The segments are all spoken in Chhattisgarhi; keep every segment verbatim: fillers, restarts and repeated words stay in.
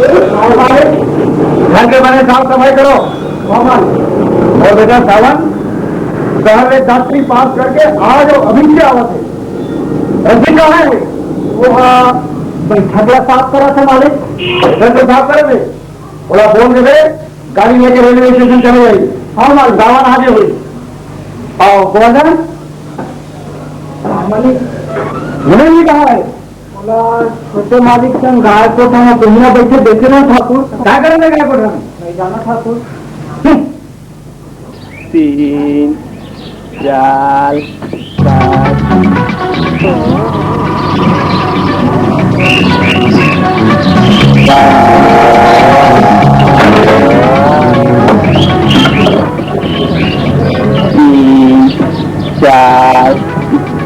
घर के बने साफ सफाई करो। और बेटा सावन, शहर में दसवीं पास करके आज और अभी से आवत है। रजनी कहाँ है? वो, हाँ, बैठक ला साफ करा था मालिक। घर को साफ करे थे। बोला, बोल के दे, गाड़ी लेके रेलवे स्टेशन चले जाइए। हाँ मालिक, सावन आगे हुई। आओ, बोला जाए। मालिक, उन्हें भी कहा है। बोला, छोटे मालिक संग गाय को था, दुनिया बैठे देखे ना ठाकुर। क्या करेंगे गाय को ठाकुर? नहीं जाना ठाकुर। तीन, चार, पाँच। तीन, चार,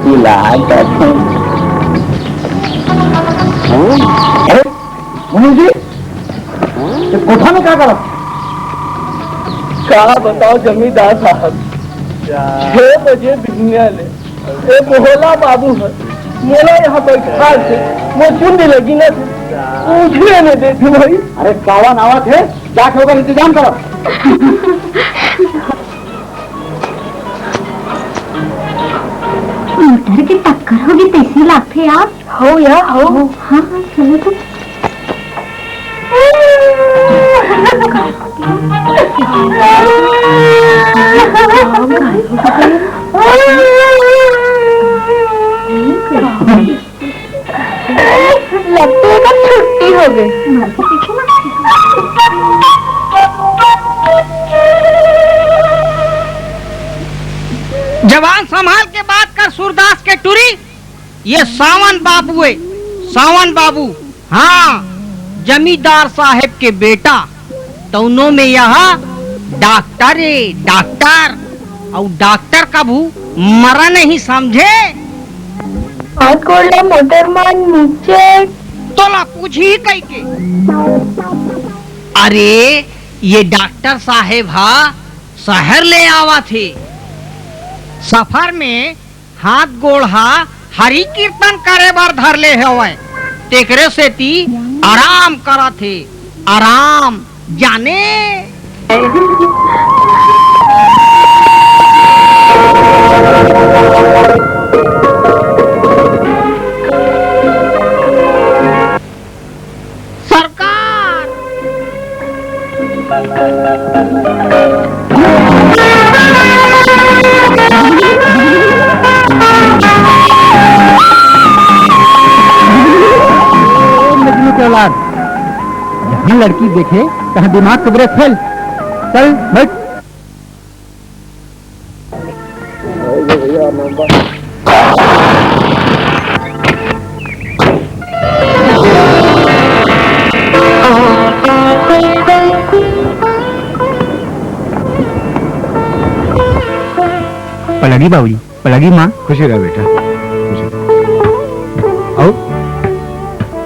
बुला करते हैं। अरे, मुनीम जी, ये कोठा में क्या करा? का बताओ जमींदार साहब, छह बजे बिहनिया ले ए भोला बाबू है, मोला यहाँ बैठा थे, मोर चुंदी लगी ना थे, उठे नहीं देते भाई। अरे, सावन आवत है, जाके ओकर इंतजाम करो। मोटर के टक्कर होगी तैसे लागथे यार। हो या, हो। हाँ, हाँ, चलो तो। लगता है कि छुट्टी हो गई। जवान संभाल के बात कर सूरदास के टुरी। ये सावन बाबू है, सावन बाबू। हाँ, जमींदार साहेब के बेटा। तउनो में यह डॉक्टर है, डॉक्टर। अउ डॉक्टर कभू मरा नहीं, समझे? हाथ गोड़ ला मोटर मान नीचे। तोला पूछही कहिके। अरे, ये डॉक्टर साहेब हा शहर ले आवत हे। सफर में हाथ गोड़ हा हरि कीर्तन करे बर धर ले हवय, तेकरे सेती आराम करत हे, आराम। जाने। सरकार। ए मजनू के औलाद, जहाँ लड़की देखे, तहाँ दिमाग के ब्रेक फेल। चल, बैठ। पलगी बाबूजी, पलगी माँ। खुशी रह बेटा, खुशी रह। अउ,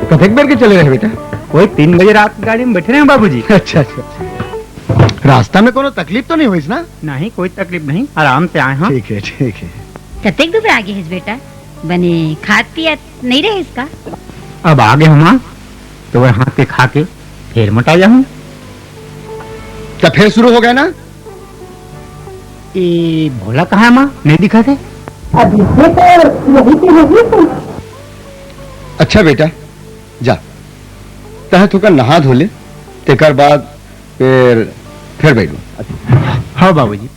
कतेक बेर के चले रहे बेटा? कोई तीन बजे रात की गाड़ी में बैठे रहे बाबूजी। अच्छा, अच्छा, अच्छा। रास्ता में कोनो तकलीफ तो नहीं होइस ना? नहीं, कोई तकलीफ नहीं, आराम से आए हैं। ठीक है, ठीक है। कतेक दुबरा गे हस बेटा, बने खात पियत नहीं रहिस का? अब आ गे हूँ माँ, तो वह हाथ के खा के फिर मोटा जाऊँ। तो फिर शुरू हो गया ना? ए, भोला कहाँ है माँ? नहीं दिखा थे। अभी से तो यही तो होगी। अच्छा बेटा, जा, तह थोका नहा धो ले, तेकर बाद फिर, फिर बैठो। हाँ बाबूजी।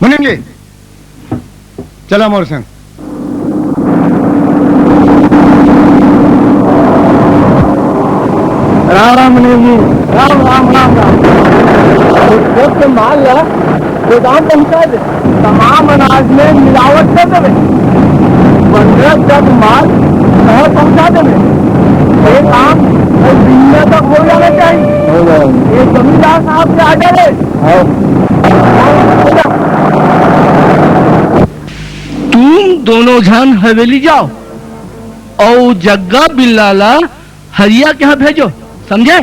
मुनीम जी, चला मोर संग। राम राम मुनीम जी, राम राम, राम राम। जब के माल ला गोदाम पहुंचा दे, तमाम अनाज में मिलावट कर देवे। पंद्रह टन माल शहर पहुंचा देवे। ये काम कल दिन में तक हो जाना चाहिए। हो जाएगा। ये जमींदार साहब के आर्डर है। हाँ। तुम दोनों झन हवेली जाओ अउ जग्गा बिल्ला ला हरिया के यहाँ भेजो, समझे?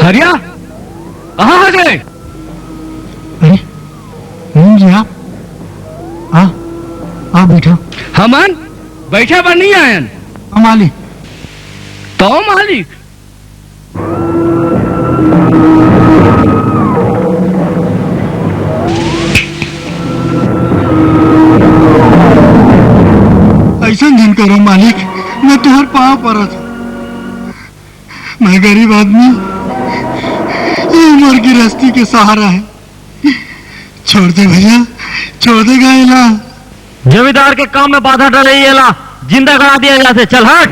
हरिया, कहाँ हस रे? अरे, बैठे बर नहीं आयन। हाँ, मालिक। तो मालिक, ऐसा धन करो मालिक, मैं तुहर पाँव परत हूँ। मैं गरीब आदमी, ये उम्र की रस्ती के सहारा है। छोड़ दे भैया, छोड़ दे गा एला। जमींदार के काम में बाधा डाले एला, जिंदा गड़ा दिया जाथे। चल हट।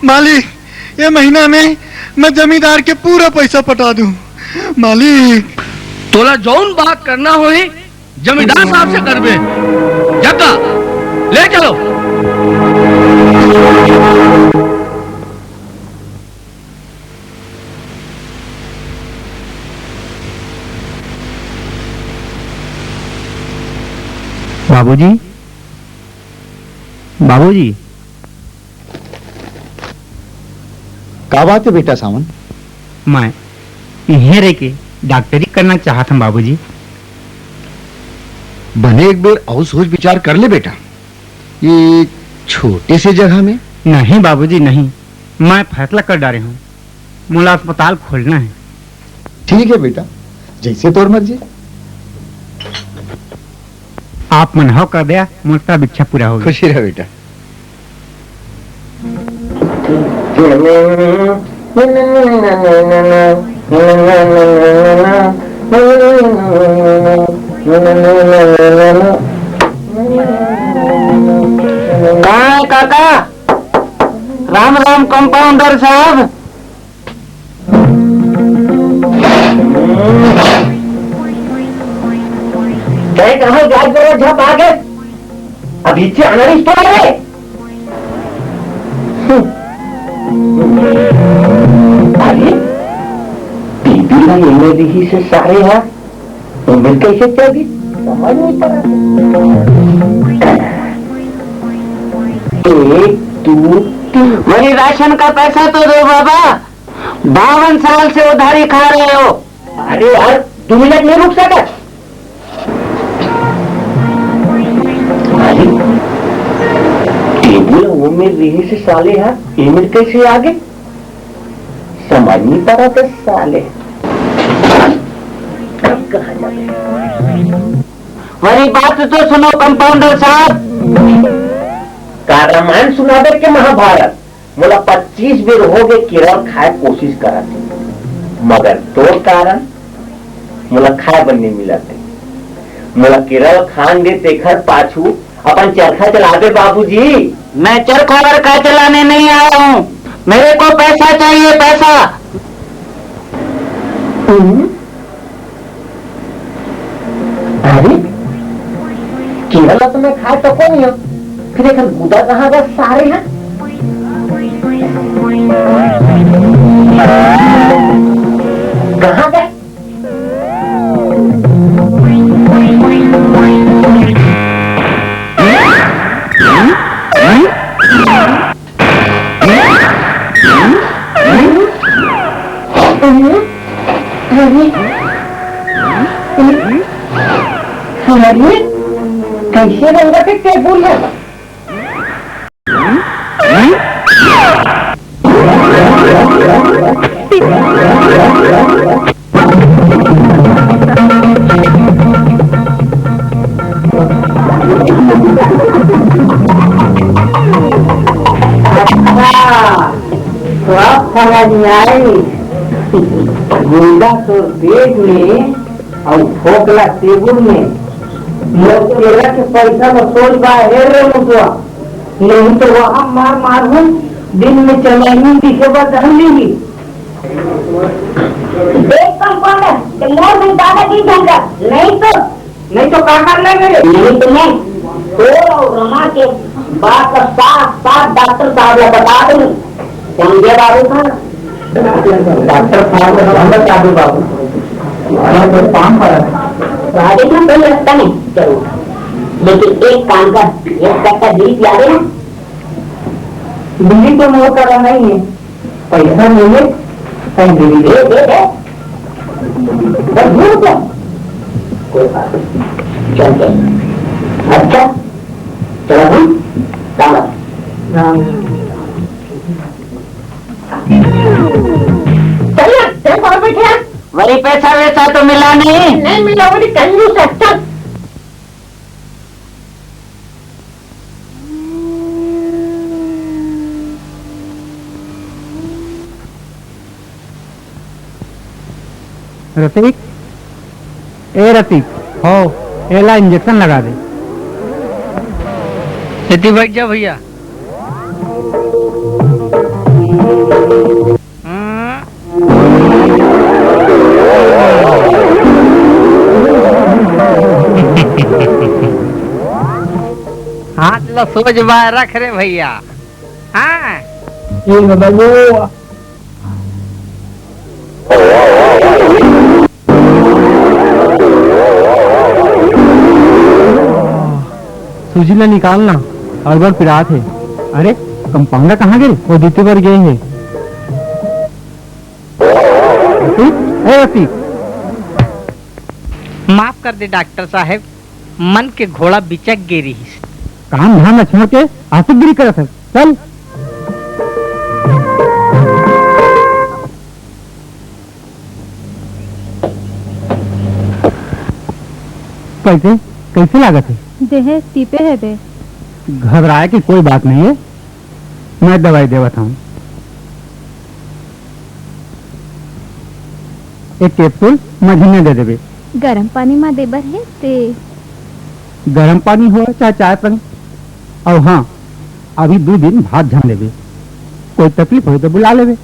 मालिक, ये महीना में मैं जमींदार के पूरा पैसा पटा दूं। मालिक। तोला जौन बात करना होही, जमींदार साहब से करबे। जग्गा, ले चलो। बाबूजी, बाबूजी। का बात है बेटा सावन? मैं इहें रह के डॉक्टरी करना चाहत हूँ बाबूजी। बने एक बेर अउ सोच विचार कर ले बेटा, ये छोटे से जगह में। नहीं बाबूजी, नहीं, मैं फैसला कर डारे हूँ, मोला अस्पताल खोलना है। ठीक है बेटा, जैसे तोर मर्जी। आप मन हव कर दया, मोर सब इच्छा पूरा होगे। खुशी रह बेटा। काय काका, राम राम कंपाउंडर साहब। तैं कहाँ जात बड़ा झप आ गे? अभी से अनरिस्ट हो गे। अरे, टीवी ला एमे रही से सारे हा, उम्र कैसे चल गई? समझ नहीं पड़ा। एक, दो, तीन। वही राशन का पैसा तो दो बाबा। बावन साल से उधारी खा रहे हो। अरे यार, दो मिनट नहीं रुक सकत? अरे, टेबुल वो में रही से साले हा, एमेर कैसे आ गे? समझ नहीं पड़ा था साले। अब कहाँ जावे? मेरी बात तो सुनो कंपाउंडर साहब। का रामायण सुनाबे के महाभारत? मोला पच्चीस बेर होगे केरल खाए कोशिश करत हे, मगर तोर कारण मोला खाए बर नइ मिलत हे। मोला केरल खान दे, तेखर पाछू अपन चरखा चलाबे बाबूजी। मैं चरखा वरखा चलाने नहीं आया हूँ, मेरे को पैसा चाहिए, पैसा। हम्म? अरे, केरल तो मैं खाए सको नहीं हूँ, फिर एखर गुदा कहाँ गए सारे हैं? कहाँ गए? अरे, अरे, अरे, कैसे रंगा के टेबुल है? अच्छा, तो अब समझ में आई। गुंडा तोर पेट में अउ फोकला टेबुल में। मोर केरा के पैसा ल सोच बाहेर रे मुसवा, नहीं तो वहाँ मार मार हूँ, दिन में चमैनी दिखे बर धर ली। देख कंपाउंडर, ते मोर भी दादागिरी झन कर, नहीं तो। नहीं तो का करना है मेरे? नहीं तो मैं तोर और रमा के बात का साफ साफ डॉक्टर साहब को बता दूँ। समझे बाबू का? डॉक्टर साहब को हम बता दो बाबू। मैं तो काम पर है। तो आगे ना कोई रास्ता नहीं, जरूर। लेकिन एक काम कर, एक कट्टा बीड़ी पिला दे ना। बीड़ी तो मोर करा नहीं है। पैसा मिले, कहीं दे दे। दे, दे, दे। बस दूर क्या? कोई बात नहीं। चल, चल। अच्छा, चलो हम, राम राम। राम राम। चल ना, चल बाहर बैठे हैं। वही पैसा वैसा तो मिला नहीं। नहीं मिला, वो भी कंजूस है। चल। रतीक, ए रतीक, हो, एला इंजेक्शन लगा दे। एती बैठ जा भैया। हाथ ला सोझ बाय रख रे भैया। हाँ। ये बताइए। सूजी ला निकाल ना, अड़बड़ पिरात हे। अरे, कंपाउंडर कहाँ गे? वो दीदी बर गे हे। रफीक, ए रफीक। माफ कर दे डॉक्टर साहब, मन के घोड़ा बिचक गे रिहिस। काम धाम ल छोड़ के आशिकगिरी करत हस। चल। कैसे, कैसे लागत हे? देहे तीपे हे बे। घबराए के कोई बात नहीं हे, मैं दवाई देवत हूँ। एक कैप्सूल मझी में दे देबे। गरम पानी मा देबर हे ते। गरम पानी हो चाहे चाय पानी। अउ हाँ, अभी दू दिन भात झन लेबे। कोई तकलीफ होय तो बुला लेबे।